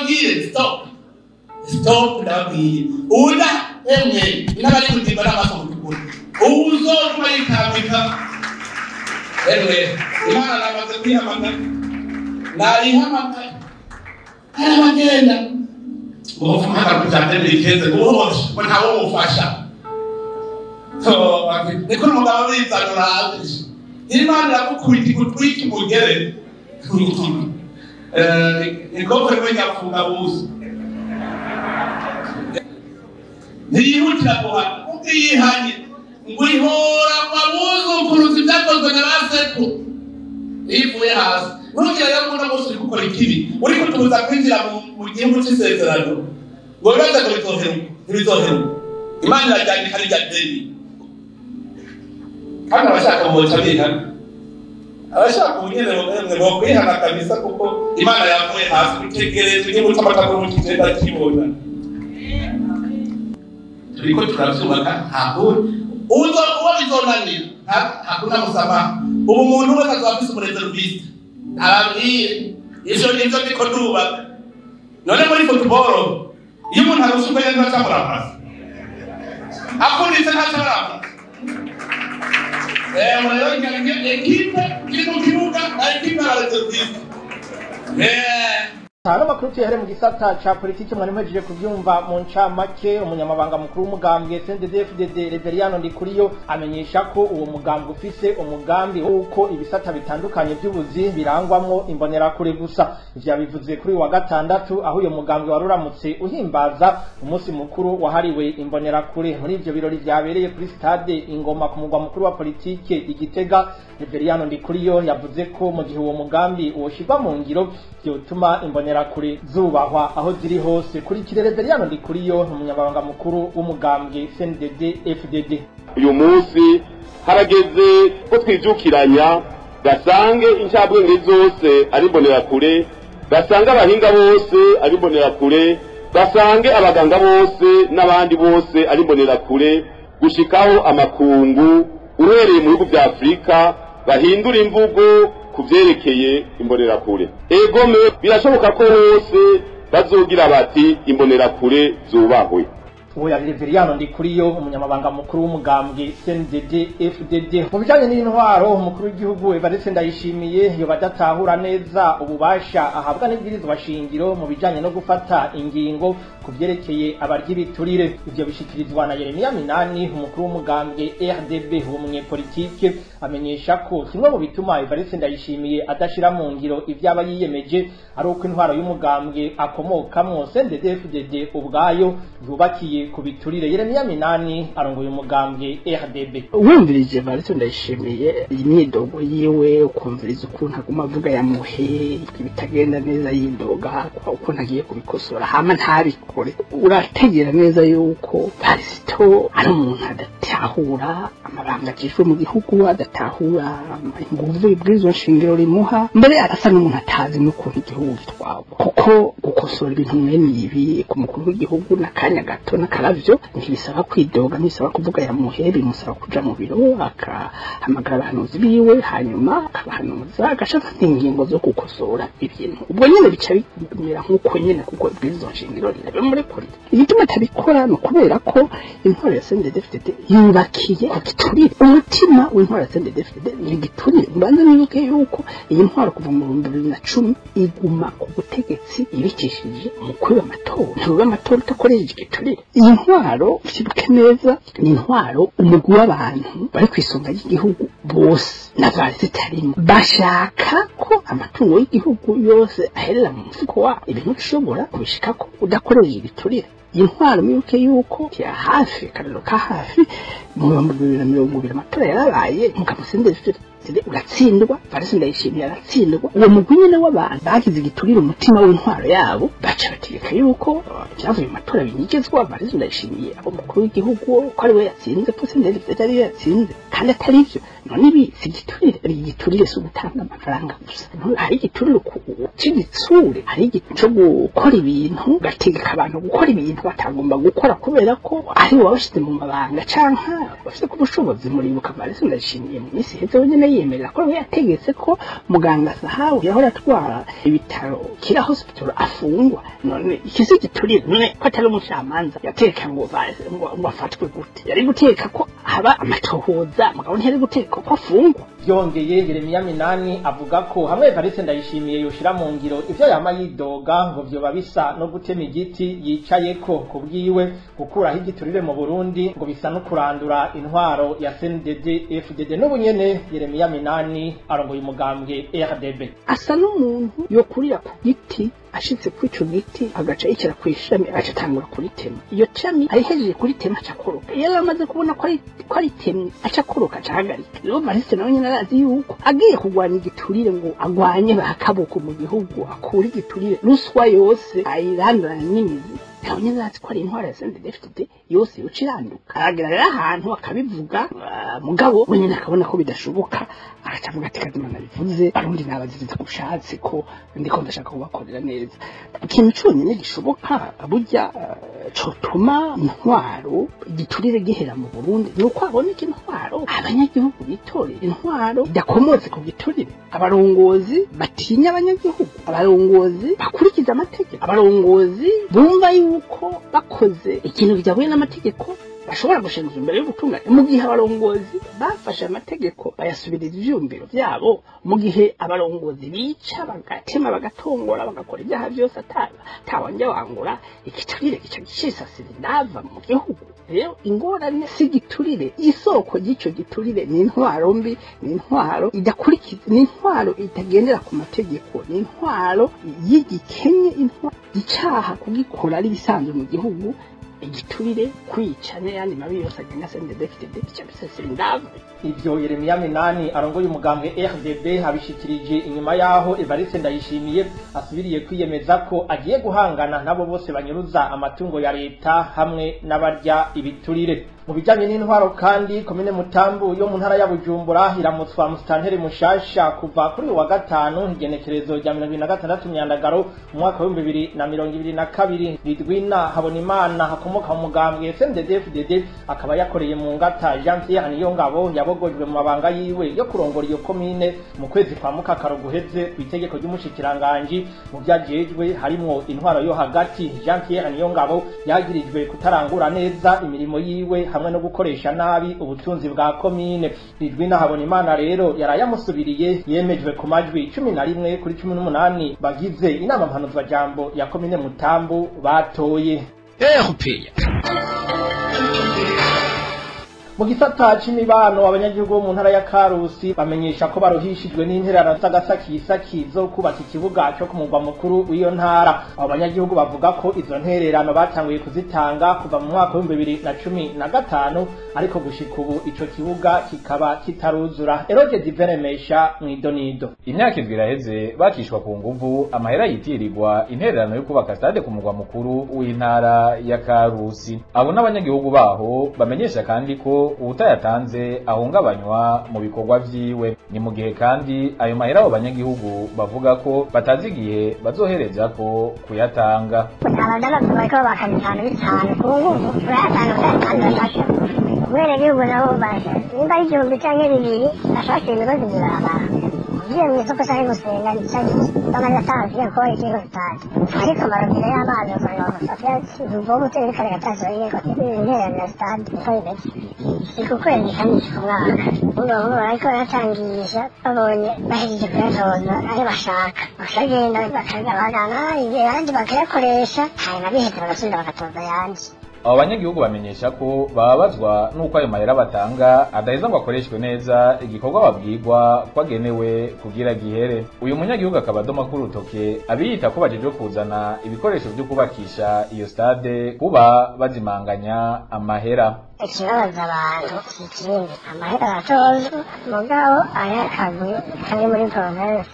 Ndababwiye stop stop, ndababwiye uda emwe n'abari kuzimba n'amaso mu by'ukuri uzotuma yitambika. Emwe Imana namaze kwihamagara, nayihamagaye arabagenda ngo ufumaka kujyane bikeze guhosha ngo ntawe umufasha. Niko umugabo bizanura hanze, Imana iramukubita igutwika umugere ikofe rwe nyafunga buso ntiyihutira guhana kuko iyihanye ngo ihora abuzukuruza ibyakozwe na ba sekuru ivuye hasi. Ntugira rero umuntu wese uri gukora ikibi uri kutubuza kwinjira mu gihugu cy'isezerano ngo bibaze ngo bizoheruka, ntibizoheruka. Imana irajyana ikarya deni, kandi abashaka boca bihana, abashaka ubunyene bo kwihana kabisa, kuko Imana yavuye hasi gutegereza igihugu cy'amata n'ubuki kigenda kibona. Turiko turavyubaka, ntabwo uzo uwo bizonanira, hakuna musamaha. Ubu umuntu wese azoba afise umureserviste ababwire ivyo nivyo ndiko ndubaka. None muri football iyo umuntu arusha ubwenge ntaca murapasa, akunitse ntaca murapasa. Rero ekipe iri mu kibuga na ekipe ya reserviste. Hano makuru tuyahere mu gisata ca politiki. Mwari muhejeje kuvyumva mu ncamake. Umunyamabanga mukuru w'umugambwe CNDD-FDD Reveriyano Ndikuriyo amenyesha ko uwo mugambwe ufise umugambi w'uko ibisata bitandukanye by'ubuzi birangwamwo imbonerakure gusa. Ivyo yabivuze kuri uyu wa gatandatu, aho uyo mugambwe waruramutse uhimbaza umunsi mukuru wahariwe imbonerakure. Muri ivyo birori vyabereye kuri stade Ingoma ku mugwa mukuru wa politike Igitega, Reveriyano Ndikuriyo yavuze ko mu gihe uwo mugambi woshirwa mu ngiro vyotuma imbonerakure zubahwa aho ziri hose. Kuri Reveriyano Ndikuriyo, umunyamabanga mukuru w'umugambwe CNDD FDD. Uyu munsi harageze ko twijukiranya, gasange incabwenge zose ari imbonerakure, gasange abahinga bose ari imbonerakure, gasange abaganga bose n'abandi bose ari imbonerakure, gushikaho amakungu uhereye mu bihugu vya Afurika bahindura imvugo ku vyerekeye imbonerakure. Egome birashoboka ko hose bazogira bati imbonerakure zubahwe. Uwo yari Reveriyano Ndikuriyo, umunyamabanga mukuru w'umugambwe CNDD FDD. Mu bijanye n'intwaro, umukuru w'igihugu Evariste Ndayishimiye yoba adatahura neza ububasha ahabwa n'ibwirizwa shingiro mu bijanye no gufata ingingo ku vyerekeye abarya ibiturire. Ivyo bishikirizwa na Yeremiya Minani, umukuru w'umugambwe RDB. Uwo munyepolitike amenyesha ko kimwe mu bituma Evariste Ndayishimiye adashira mu ngiro ivyaba yiyemeje ari uko intwaro y'umugambwe akomokamwo CNDD FDD ubwayo yubakiye ku biturire. Yeremiya Minani arongoye umugambwe RDB. Wumvirije Evariste Ndayishimiye imyidogo yiwe, ukumviriza ukuntu aguma avuga yamuhe ibitagenda neza, yidoga ukuntu agiye kubikosora hama ntabikore, urategera neza yuko Varisito ari umuntu adatahura amabanga ajejwe mu gihugu, adatahura inguvu ibwirizwa nshingiro rimuha, mbere arasa n'umuntu atazi n'ukuntu igihugu gitwarwa. Kuko gukosora ibintu mwene ibi ku mukuru w'igihugu n'akanya gato n'akaravyo ntibisaba kwidoga, ntibisaba kuvuga yamuhe, bimusaba kuja mu biro akahamagara abahanuzi biwe, hanyuma akabahanuza agaca afata ingingo zo gukosora ibintu. Ubwo nyene bica bimera nk'uko nyene, kuko ibwirizwa nshingiro rirabimurekurira. Igituma atabikora ni ukubera ko intwaro ya CNDD-FDD yubakiye ku giturire. Umutima w'intwaro ya CNDD-FDD ni igiturire. Mbanza mwibuke yuko iyi ntwaro kuva mu 2010 iguma ku butegetsi ibikishije mu kwiba amatora. Ntiwiba amatora udakoresheje igiturire. Iyi ntwaro vyibuke neza ni intwaro umugwi w'abantu bari ku isonga ry'igihugu bose na zitarimwo bashaka ko amatungo y'igihugu yose aherera mu mufuko wabo. Ibintu ushobora kubishikako udakoresheje igiturire. Iyi ntwaro mwibuke yuko ya hafi, akarero ka hafi, mu 2020 amatora yarabaye, mugabo CNDD-FDD uratsindwa, Evariste Ndayishimiye aratsindwa. Uwo mugwi nyene w'abantu bagize igiturire umutima w'intwaro yabo, baca bategeka yuko ivyavuye mu matora binyigezwa. Evariste Ndayishimiye abo mukuru w'igihugu ko ari we yatsinze, ko CNDD-FDD ari we yatsinze, kandi atari ivyo. None ibi si igiturire? Igiturire si ugutanga amafaranga gusa, hari igiturire c'igitsure, hari ico gukora ibintu ugategeka abantu gukora ibintu batagomba gukora kubera ko ari wowe wabashize mu mabanga canke bafite ku bushobozi. Muribuka Evariste Ndayishimiye mu minsi iheze wenyene yiyemerera ko yategetse ko muganga Sahabu yahora atwara ibitaro Kira Hospital afungwa. None ikisi giturire, none ko atari umucamanza yateka ngo afatwe gute? Yari guteka ko haba amatohoza, mugabo ntiyari guteka ko afungwa. Byongeye, Yeremiya Minani avuga ko hamwe Evariste Ndayishimiye yoshira mu ngiro ivyo yama yidoga, ngo vyoba bisa no gutema igiti yicayeko. Ku bwiwe, gukuraho igiturire mu Burundi ngo bisa no kurandura intwaro ya CNDD FDD. N'ubu nyene Yeremiya Minani arongoye umugambwe RDB. Asa n'umuntu yokurira ku giti, ashitse kuri ico giti agaca yicara kw'ishami, agaca atangura kuritema. Iyo shami ayihejeje kuritema aca akoroka. Iyo amaze kubona ko aritemye, aca akoroka, aca ahagarika. Rero Evariste nawe nyene arazi yuko agiye kurwanya igiturire, ngo agwanye bakaboko mu gihugu, akure igiturire, ruswa yose ayirandurana n'imizi, nawe nyene arazi ko ari intwaro ya CNDD-FDD yose yoca iranduka. Aragera rero ahantu akabivuga, mugabo we nyene akabona ko bidashoboka, agaca avuga ati: "Kazima nabivuze, Barundi nabaziriza ku bushatse ko ndiko ndashaka kubakorera neza." Ikintu conyene gishoboka burya cotuma intwaro igiturire gihera mu Burundi ni uko haboneka intwaro abanyagihugu bitorera, intwaro idakomotse ku giturire, abarongozi batinya abanyagihugu, abarongozi bakurikiza amategeko, abarongozi bumva yuko bakoze ikintu kidahuye n'amategeko bashobora gushinzwa imbere y'ubutungane. Mu gihe abarongozi bafashe amategeko bayasubiriza ivyumviro vyabo, mu gihe abarongozi bica, bagatema, bagatongora, bagakora ibyaha byose atawanja wangura, igiturire gica cisasira indava mu gihugu. Rero ingorane si igiturire, isoko ry'ico giturire ni intwaro mbi, ni intwaro idakurikiza, ni intwaro itagendera ku mategeko, ni intwaro y'igikenye, intwaro icaha kugikora ari ibisanzwe mu gihugu. Igiturire, kwica n'ayandi mabi yose agenda CNDD-FDD bica bisasira indava. Ivyo Yeremiya Minani arongoye umugambwe RDB abishikirije inyuma yaho Evariste Ndayishimiye asubiriye kwiyemeza ko agiye guhangana nabo bose banyuruza amatungo ya leta hamwe n'abarya ibiturire. Mu bijanye n'intwaro kandi, komine Mutambu yo mu ntara ya Bujumbura iramutswa musitanteri mushasha kuva kuri uyu wa gatanu, igenekerezo rya 26 Myandagaro mu mwaka w'2022. Ridwina Habonimana hakomoka mu mugambwe CNDD-FDD, akaba yakoreye mu ngata Jean Pierre Niyongabo, yabogojwe mu mabanga yiwe yo kurongora iyo komine mu kwezi kwa Mukakaro guheze kw'itegeko ry'umushikiranganji mu vyajejwe harimwo intwaro yo hagati. Jean Pierre Niyongabo yagirijwe kutarangura neza imirimo yiwe hamwe no gukoresha nabi ubutunzi bwa komine. Ridwina Habonimana rero yarayamusubiriye, yemejwe ku majwi 11 kuri 18 bagize inama mpanuzwajambo ya komine Mutambu batoye. RPA. Mu gisata c'imibano, abanyagihugu bo mu ntara ya Karusi bamenyesha ko baruhishijwe n'intererano z'agasakisaki zo kubaka ikibuga co ku mugwa mukuru w'iyo ntara. Abo banyagihugu bavuga ko izo ntererano batanguye kuzitanga kuva mu mwaka w'2015, ariko gushika ubu ico kibuga kikaba kitaruzura. Eroge Divenemesha mw'idonido. Imyaka 7 iraheze bakishwa ku nguvu amahera yitirirwa intererano yo kubaka stade ku mugwa mukuru w'intara ya Karusi. Abo n'abanyagihugu baho bamenyesha kandi ko uwutayatanze ahungabanywa mu bikorwa vyiwe. Ni mu gihe kandi ayo mahera abo banyagihugu bavuga ko batazi igihe bazohereza ko kuyatanga. Abadamu bariko baka bitanu bitanu ku nguvu, urayatanga utayatanga bashasha ubwenegihugu nabo basha nimba ari 1000 canke 2000 bashasha imigozi mw'ibarabara, ugiye mw'isoko canke gusenga canke bamaze atanze ko ikiriko sitade, ariko amarobine y'amazi usanga bagufata uvomo utera kare gatatu intererano ya sitade. Niko bimeze, si ku kwezi kandi si ku mwaka. Ubu bariko baratangisha, babonye bahejeje kuyatoza ayo bashaka bakagenda bakagabagana ayandi bakayakoresha, hanyuma biheze bagasubira bagatoza ayandi. Abo banyagihugu bamenyesha ko bababazwa n'uko ayo mahera batanga adaheza ngo akoreshwe neza igikorwa babwirwa ko agenewe kugira gihere. Uyu munyagihugu akaba adoma ku rutoke abiyita ko bajejwe kuzana ibikoresho vyo kubakisha iyo stade kuba bazimanganya amahera. Ikibabaza abantu si ikindi, amahera aratozwa, mugabo ayakagwi kari muri provinsi.